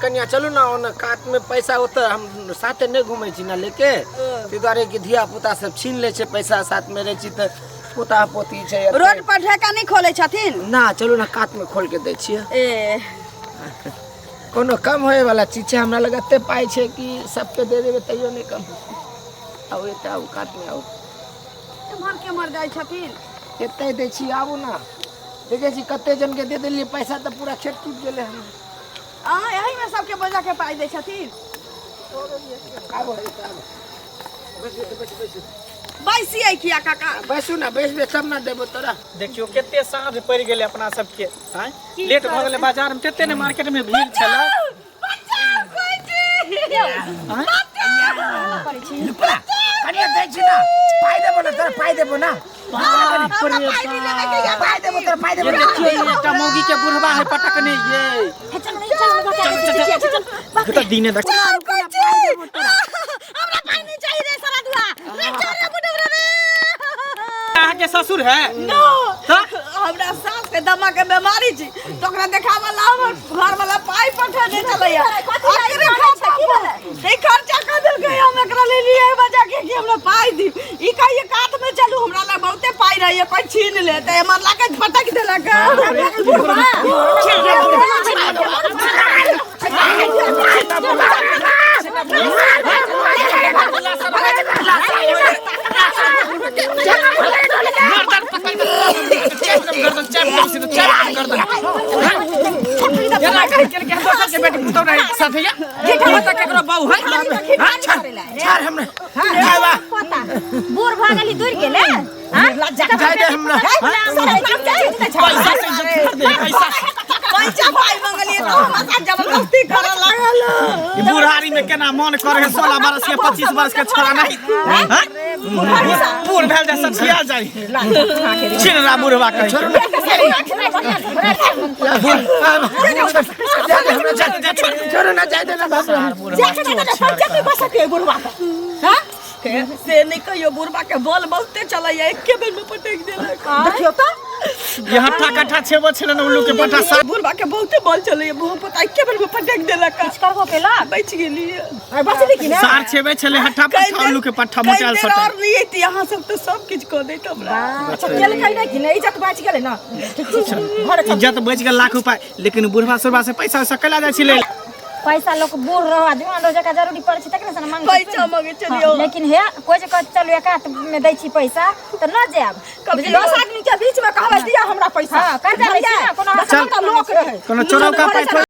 कनिया चलू ना ओने कात में पैसा ओतऽ हम साथे नहि घूमै छी ना लेके, ताहि दुआरे कि धिया पुता सब छीन लै छै पैसा, साथ में रहै छी तऽ पोता पोती छै एते। रोड पर ढेका नहि खोलै छथिन ना, चलू ना कात में खोल के दै छियै। ए कोनो कम होए वाला चीज छै? हमरा लग एते पाइ छै कि सबके दे देबै तैयो नहि कम होतै। आउ एतऽ आउ, कात में आउ। एम्हर केम्हर जाइ छथिन? एतै दै छी, आबू ना। देखै छी कते जन के दे देलियै पैसा तऽ पूरा खेत टूटि गेलै हमर। अहाँ एहिमे सबके बजा के पाइ दै छथिन? आबू एतऽ आबू, बैसू एतऽ, बैसू बैसू। बैसियै किया काका? बैसू ना, बैसबे तब ना देबो तोरा। देखियौ कते साँझ पड़ि गेलै अपना सबके, आँय लेट भऽ गेलै बाजार में, तते ने मार्केट में भीड़ छलै। कनिया दै छी ना, पाइ देबो ना तोरा, पाइ देबो ना, पाइ देबो तोरा, पाइ देबो ये ना। देखियौ ई एकटा मौगी के बुढ़वा है पटकने ये। चल नहीं चल, बचा दे, चल चल। तऽ दिने देख। हमरा पाइ नहीं चाहिए रे साला दुआ रे, चल रे बुढ़वा रे। अहाँ के ससुर है? नो, हमरा सास के दमा के बीमारी छी तो ओकरा देखाबऽ ला हमर घर वाला पाइ पठेने छलैया। अकरे खर्चा ई खर्चा कऽ देलकै। हम एकरा ले लिए बजा के कि हमरा पाइ दी, ई कहिए कात में चलू, हमरा लग बहुते पाइ रहैया, कोई छीन ले, तऽ हमर लाके पटक देलक। गर्दन पकड़ के चाप दम गर्दन, चाप दम सीधे, चाप दम गर्दन। एना कहि के के दोसर के बेटी पुतौ नहीं साथे या पता केकरो बहू है? हाँ, छोड़ हमरा। जा पता बूढ़ भऽ गेली, दूर गेले। जाय दे हमरा। पैसा से इज्जत कर दे पैसा। पैसा पाइ मंगलिए तो हमरा साथ जबरदस्ती करऽ लागल। ई बुढ़ारी में केना मन करे है 16 बरस के 25 बरस के छोरा नहीं, हाँ? बूढ़ भेल जाय सठिया जाय छिनरा बुढ़वा कहि के। जाय दे हमरा, चल, छोड़ ना, जाय दे ना बाप रे। से नहीं कहियो, बुढ़बा के बल बहुते चलैया, एके बेर में पटक देलक। देखियौ तऽ ये हट्ठा कट्ठा छेबो छलै ने उल्लू के पट्टा सा। बुढ़बा के बहुते बल चलैया, बहुत पता एके बेर में पटक देलक। करबो केलक, बचि गेलियै। बचली कि ने? सार छेबे छलै हट्ठा पट्ठा उल्लू के पट्ठा मोटायल कई देर सटा। और नहीं अइती अहाँ सब तऽ सब किछु कऽ दैत हमरा। अच्छा केलकै नहि कि ने, इज्जत बचि गेलै ने? ठीक छै, घर चल। इज्जत बचि गेल लाख रुपआ, लेकिन बुढ़वा सुढ़वा से पैसा वैसा कैला जाइ छी ले? पैसा लोक बूढ़ रहो जुआन रहो, जकरा जरूरी पड़ै छै तकरे से ने मांगै छै। पैसा मांगै छलियै। हाँ, लेकिन हे कोइ जे कहत चलू एकात में दै छी पैसा तऽ न जायब। कभी 10 आदमी के बीच में कहबै दिया हमरा पैसा? हाँ, कर्जा लै छी ने, कोनो दस चल। टा लोक रहै। कोनो चोरौका पाइ थोड़े।